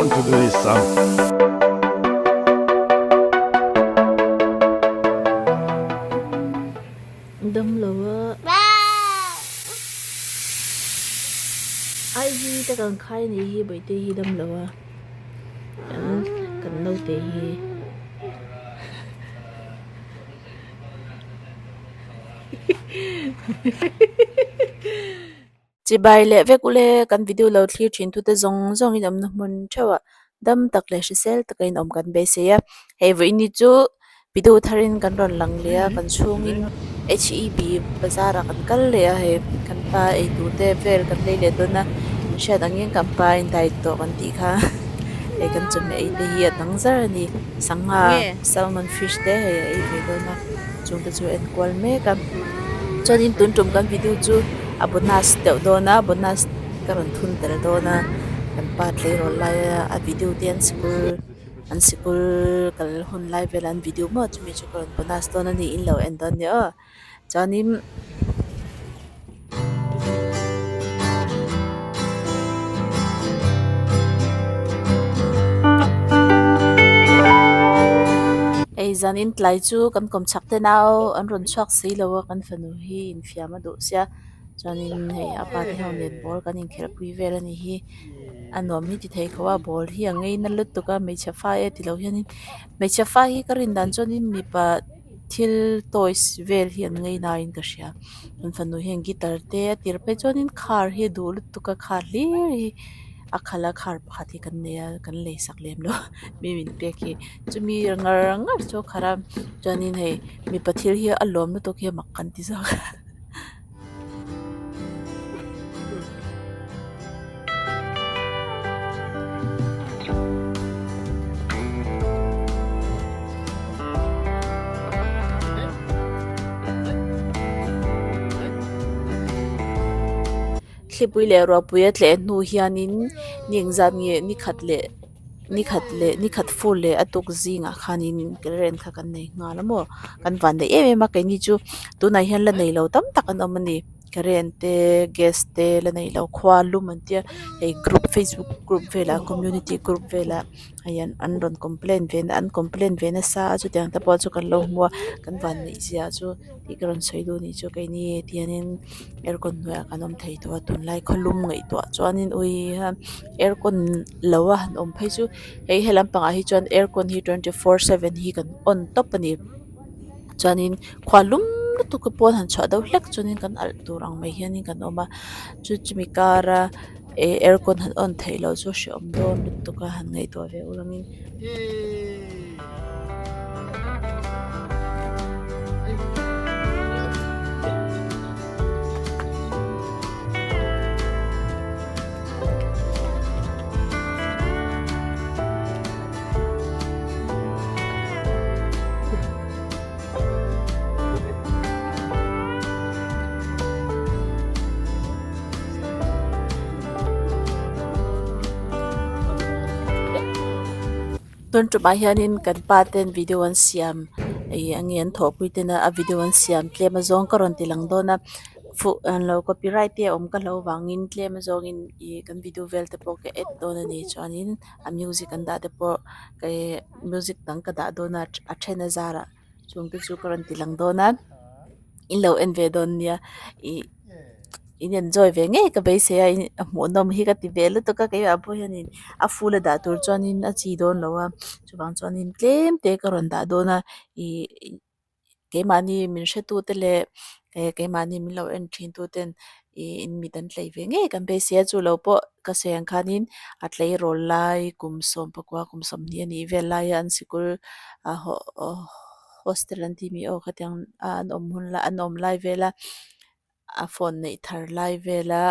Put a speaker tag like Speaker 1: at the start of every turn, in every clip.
Speaker 1: want to do this song.
Speaker 2: Damlo a IV te kan khai a nih hi bawihte hi damlo a kan kan naute hi. Chibai leh vek ule kan video lo thlir thin tute zawng zawngin awmna hmun theuhah dam tak leh hrisel takin awm kan beisei a hei vawiini chu video tharin kan rawn lang leh a kan chhungin H E B bazar ah kan kal leh a hei kan pa eitur te vel kan lei leh dawn a in hriat angin kan pa in diet tawh kan tih kha hei kan chawhmeh ei te hi a dang zar a ni sangha salmon fish te hei a ei ve dawn a chung te chu a enkual mek a chuanin tun tum kan video chu a bonus deuh dawn a bonus ka rawn thun tel dawn a kan pa tleirawl laia a video te an sikul an sikul kal hun lai vel an video maw chumi chu ka rawn bonus dawn a ni in lo en dawn nia aw chuanin. Hei zanin tlai chu kan kawm chhak te nau an rawn chhuak si lo a kan fanu hi infiam a duh sia chuanin hei a pa te ho nen ball kan inkhelh pui vel a nih hi a nuam hi ti thei khawp a ball hi a ngei na lutuk a hmeichhe fa e tilo hianin hmeichhe fa hi ka rin dan chuanin mipa thil toys vel hi an ngei naiin ka hria an fanu hian guitar te a tir phei chuanin car hi a duh lutuk a car hlir hi a khalh a car pakhat hi kan nei a kan lei sak lem lo mi min pek hi chumi ngar ngar chu a khalh a chuanin hei mipa thil hi a lawm lutuk hi a mak kan ti zawk a. Thlipui leh ruahpui a tleh hnu hianin ni engzat nge ni khat leh ni khat leh ni khat fur leh a tuk zingah khanin current kha kan nei nghal a maw kan van daih em em a keini chu tunah hian la neilo tam tak an awm a ni current te gas te la neilo khua lum an tia hei group facebook group velah community group velah hei an an rawn complaint ve an complaint ve nasa a chutiang te pawh chu kan lo hmu a kan van neih zia chu tih ka rawn sawi duh a nih chu keini tihianin aircon hnuaiah kan awm thei tawh a tunlai khawlum ngaihtuah chuanin ui a aircon lo a han awm phei chu hei he lampangah hi chuan aircon hi 24/7 hi kan on tawp a ni chuanin khua lum lutuk te pawn han chhuah deuh hlek chuanin kan alh tur ang mai hianin kan awm a chu chumi kara eh aircon han on theih loh chu hrehawm dawn lutuk a han ngaihtuah ve ul angin. Tun tumah hianin kan pa ten video an siam ih eng nge an thawhpui tena a video an siam tlem azawng ka rawn ti lang dawn a fuh an lo copyright te a awm ka hlauh vangin tlem azawngin ih kan video vel te pawh ka add dawn a ni chuanin a music an dah te pawh ih music dang ka dah dawn a a then a zarah chung te chu ka rawn ti lang dawn a in lo en ve dawn nia ih in enjoy ve ngei ka beisei a a hmuhnawm hi ka ti ve lutuk a keimah pawh hianin a full a dah tur chuanin a chi dawn lo a chuvang chuanin tlem te ka rawn dah dawn a ih keimahni min hretu te leh eh keimahni min lo en thin tu ten ih in mit an tlei ve ngei kan beisei a chu lo pawh ka sawi ang khanin a tleirawl lai kum sawm pakua kum sawmhnih a nih vel laia an sikul a hostel an tih mi aw khatiang a an awm hun lai an awm lai vela a phone neih thar lai vela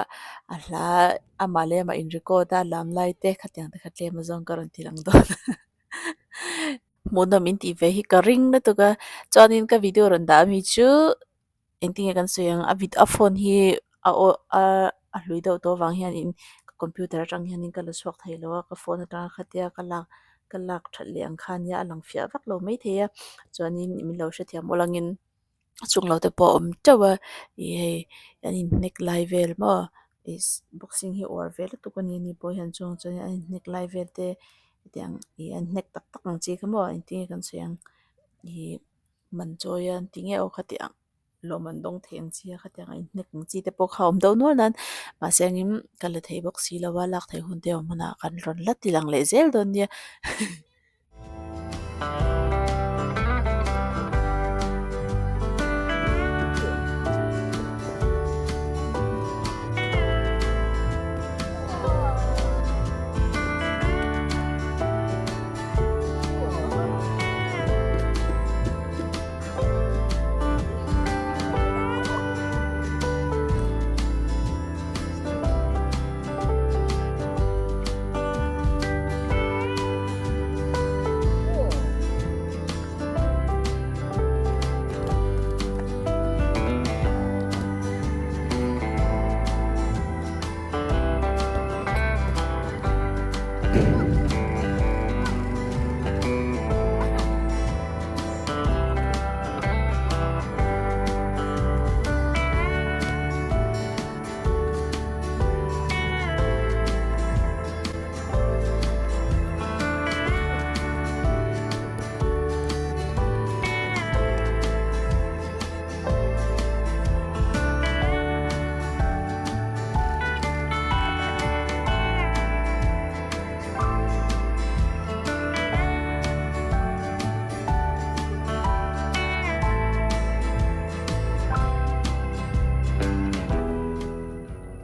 Speaker 2: a hla amah leh amah in record a lam lai te khatiang te kha tlem azawng ka rawn ti lang dawn hmuhnawm in tih ve hi ka ring lutuk a chuanin ka video rawn dah ami chu engtin nge kan sawi ang a vid a phone hi a aw a a hlui deuh tawh avang hianin ka computer atang hianin ka la chhuak thei lo a ka phone atanga khatia ka lak ka lak that leh ang kha ania a lang fiah vak lo maithei a chuanin min lo hrethiam awl angin a chung lo te pawh a awm teuh a ih hei an inhnek lai vel maw. Ihh boxing hi uar ve lutuk a ni a ni pawh hian chuang chuan a inhnek lai vel te hetiang ih an hnek tak tak ang chi kha maw engtin nge kan sawi ang ih man chawi a an ti nge aw khati ang lawm an dawng thei ang chi a khatiang a inhnek ang chi te pawh kha a awm deuh nual nan mahse engin ka la thei bawk si lo a lak theih hun te a awm hunah kan rawn la ti lang leh zel dawn nia.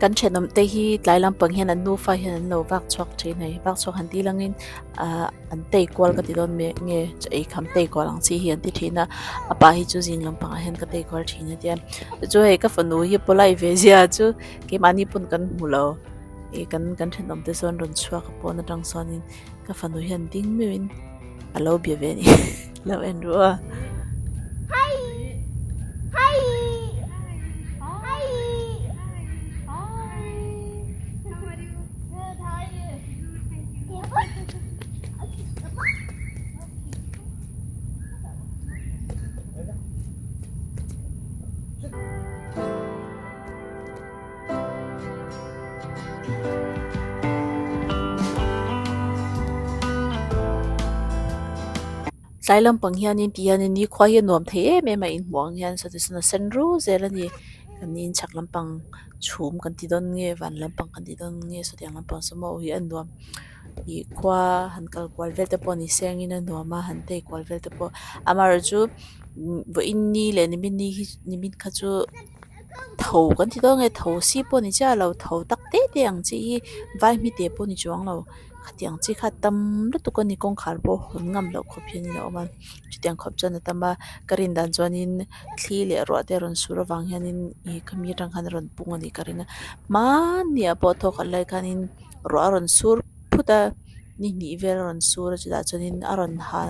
Speaker 2: Kan thenawm te hi tlai lampang hian an nufa hian an lo vak chhuak thin a ni vak chhuak han tih langin ahh an tei kual ka ti dawn mek nge chaw ei kham tei kual ang chi hi an ti thin a a pa hi chu zing lampangah hian ka tei kual thin a tia chu hei ka fanu hi pawlai ve zia chu keimahni pawn kan hmu lo ih kan kan thenawm te sawn rawn chhuak a pawn atang sawnin ka fanu hian ding meuhin a lo bia ve a ni lo en ru a. Tlai lampang hianin ti hianin nikhua hi a nuam thei em em a inhmuh ang hian sawti sawn a sen ru zel a ni kan inchhak lampang chhum kan ti dawn nge van lampang kan ti dawn nge sawtiang lampang saw maw hi a nuam ih khua han kal kual vel te pawh ni sengin a nuam a han tei kual vel te pawh amaherawh chu vawiin ni leh nimin ni hi nimin kha chu. Tho kan ti dawn nge tho si pawh ni chiah lo tho tak te te ang chi hi vai hmite pawh ni chuang lo khatiang chi kha tam lutuk a ni kawngkhar pawh hawn ngam loh khawp hian in a awm a chutiang khawp chuan a tam a ka rin dan chuanin thli leh ruah te a rawn sur avang hianin ih khami atang khan a rawn pung a nih ka ring a hmanni ah pawh thawk khat lai khanin ruah a rawn sur phut a ni hnih vel a rawn sur a chutah chuanin a rawn ha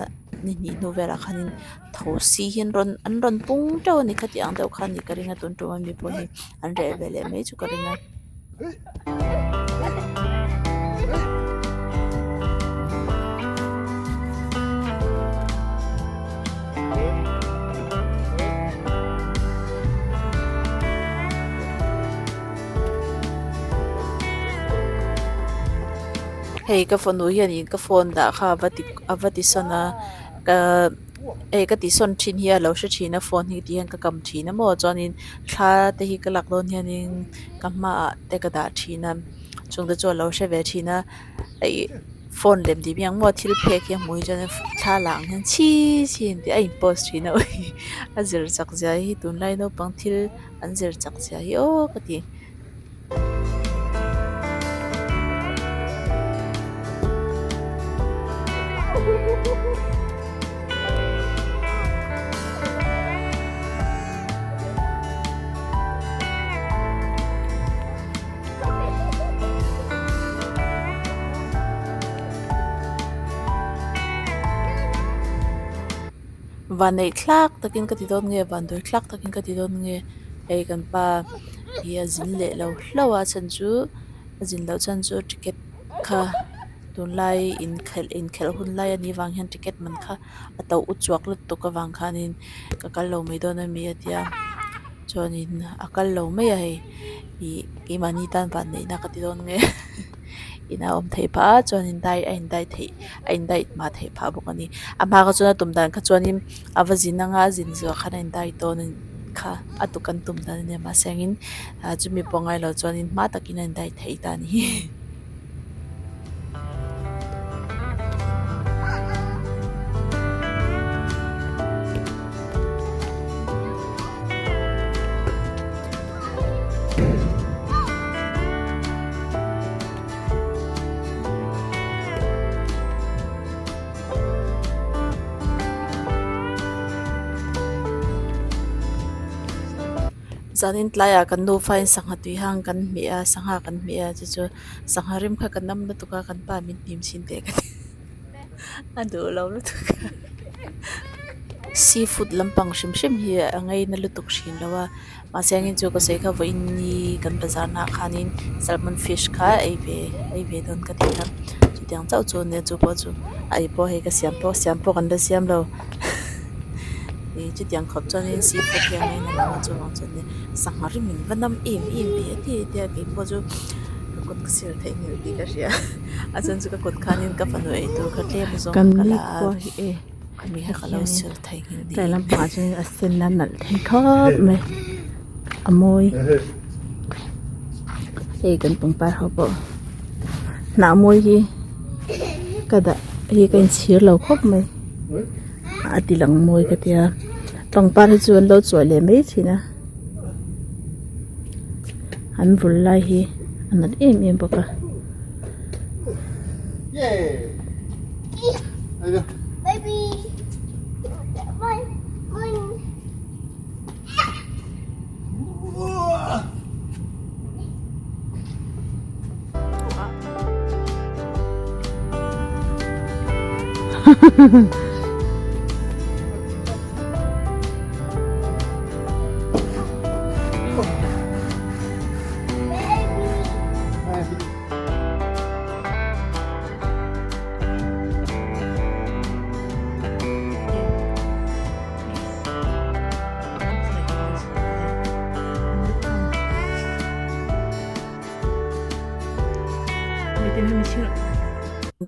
Speaker 2: ni hnih hnu velah khanin thosi hi an rawn an rawn pung teuh a ni khati ang deuh kha a nih ka ring a tun tum ami pawh hi an reh ve leh mai chu ka ring a. Hei ka fanu hianin ka phone dah kha a va ti a va ti sawn a ka hei ka tihsawn thin hi a lo hre thin a phone hi ti hian ka kam thin a maw chuanin thla te hi ka lak dawn hianin ka hmaah te ka dah thin a chung te chu a lo hre ve thin a ih phone lem tih hi ang maw thil phek hi a hmuh hi chuan thla la ang hian chhi chhi an tih a in post thin a a zir chak zia hi tunlai naupang thil an zir chak zia hi aw ka ti. Vanneih thlak takin ka ti dawn nge vanduai thlak takin ka ti dawn nge hei kan pa hi a zin leh lo hlauh a a chhan chu a zin loh chhan chu ticket kha tunlai inkhelh inkhelh hun lai anih vang hian ticket man kha a to u chuak lutuk avang khanin ka kal lo mai dawn a mi a tia chuanin a kal lo mai a hei. Ih keimahni tan vanneihna ka ti dawn nge inah a awm theih phah a chuanin diet a in diet theih a in diet hma theih phah bawk a ni. A hma kha chuan a tum dan kha chuanin a va zin anga a zin zawh khan a in diet dawn a kha a tuk an tum dan a nia mahse angin ah chumi pawh ngai lo chuanin hma takin a in diet theih ta a ni. Zanin tlaiah kan nufa in sangha tui hang kan hmeh a sangha kan hmeh a chu chu sangha rim kha ka nam lutuk a kan pa min hnim chhin teh ka ti a duh lo lutuk a seafood lampang hrim hrim hi a ngaina lutuk thin lo a mahse angin chu ka sawi kha vawiin ni kan bazar naah khanin salmon fish kha ei ve ei ve dawn ka ti a chutiang chauh chu ania chu pawh chu a ei pawh hei ka siam pawh siam pawh kan la siam lo ih chutiang khawp chuanin seafood hi a ngaina lo a chuvang chuan sangha rim in va nam em em ve a ti a tia keipawh chu ka kut ka sil theih nghilh tih ka hria a chhan chu ka kut khanin ka fanu ei tur kha tlem zawng
Speaker 1: Kan
Speaker 2: ka
Speaker 1: ni
Speaker 2: la a
Speaker 1: khua hi e
Speaker 2: khami kha ka lo sil theih nghilh
Speaker 1: tlai
Speaker 2: niin
Speaker 1: lampangah chuan a sen a nalh thei khawp mai a mawi hei kan pangpar ho pawh hnah mawi hi ka dah hi ka inchhir lo khawp mai a ti lang mawi ka tia pangpar hi chu an lo chawih leh mai thin a an vul lai hi a nalh em em bawk a.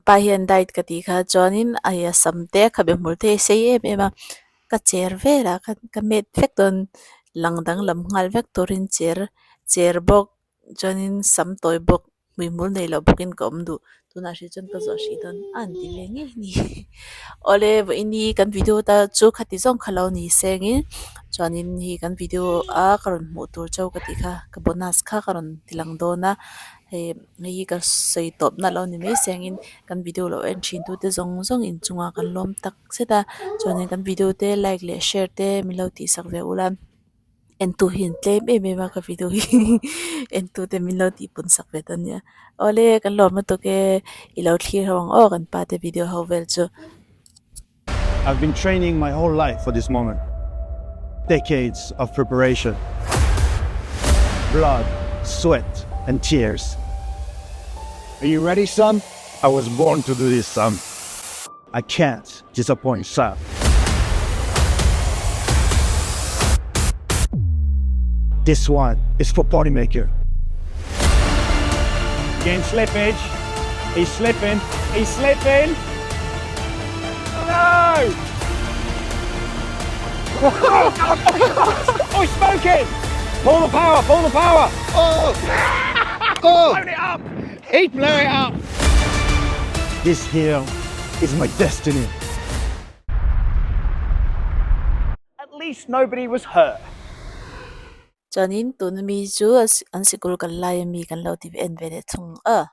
Speaker 2: Pa hian diet ka tih kha chuanin a i a sam te a khabe hmul te hi a sei em em a ka cher velah khan ka met vek dawn lang danglam nghal vek turin cher cher bawk chuanin sam tawi bawk hmuihmul nei loh bawkin ka awm duh tunah hrih chuan ka zawh hrih dawn a an ti ve ngei a ni awle vawiin hi kan video ta chu khati zawng kha lo ni sengin chuanin hei kan video a ka rawn hmuh tur chauh ka tih kha ka bonus kha ka rawn ti lang dawn a hei hei hi ka sawi tawp na lo ni mai sengin kan video lo en thin tu te zawng zawng inchungah kan lawm tak zet a chuanin kan video te like leh share te min lo tih sak ve ula. Entu hi an tlem em em a ka video hi entu te min lo tih pun sak ve ta nia awle kan lawm lutuk e i lo thlir ho ang aw kan pa te video ho vel chu.
Speaker 3: I've been training my whole life for this moment. Decades of preparation. Blood, sweat and tears. Are you ready, son? I was born to do this, son. I can't disappoint sir. This one is for Polymaker.
Speaker 4: Getting slippage. He's slipping. He's slipping. No! Oh, he's smoking! Pull the power, pull the power!
Speaker 3: Oh! Oh!
Speaker 4: Blown it up! He blew it up!
Speaker 3: This here is my destiny.
Speaker 4: At least nobody was hurt.
Speaker 2: Chuanin tuna mi chu an sikul kal lai ami kan lo ti en ve leh thung a.